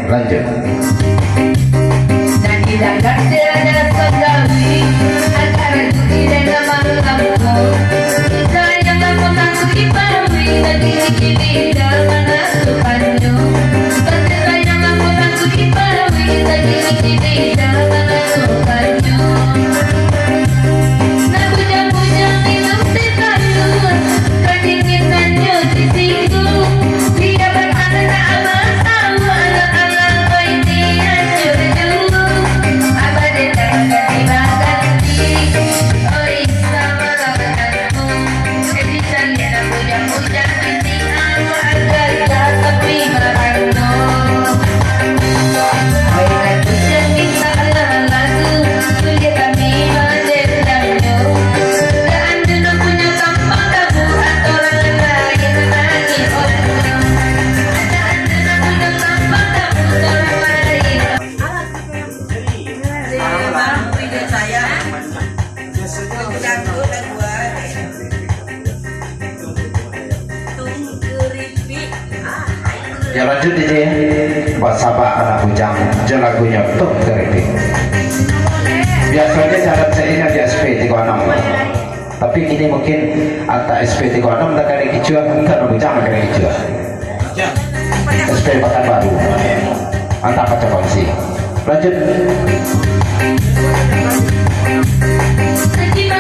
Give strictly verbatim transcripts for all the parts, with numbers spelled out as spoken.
Lanjut. Dan tidak ada sekali, agak ragu di dalam malamku. Kita yang lama tak diparui, lagi di dalam masukannya. Kita yang lama tak diparui, lagi di dalam masukannya. Nah, bujang-bujang minum teh talua, kadinginannyo di situ. Biar batahan tak masalah, alang-alang oi diancur dulu. Abah dek tak ganti-ganti, oi sama-sama. Ya, lanjut, D J. Basabak anak bujang, jo lagunyo Tung Keripik. Biasonyo jalan seinyo di S P tigo anam. Tapi kini mungkin antah S P tigo anam dah kada kicuah, antah anak bujang dah kada kicuah. S P Pakanbaru. Antah macam kongsi. Lanjut. Terima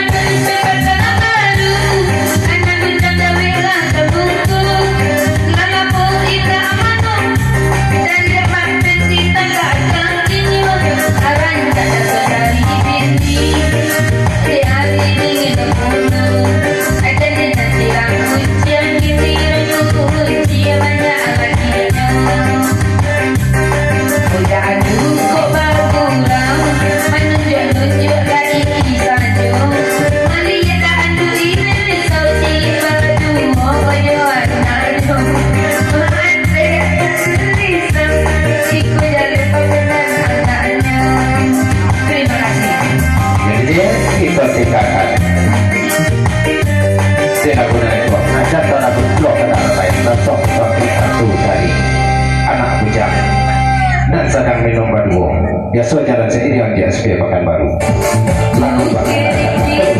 kasih. Jadi, kita tinggalkan. Tidak guna itu. Macam tanah bertuah, tanah lain. Sosok tapi satu tadi. Anak bujang. Nan sadang minum baduo. Biaso jalan sairing di S P Pakanbaru. Lagu Pakanbaru.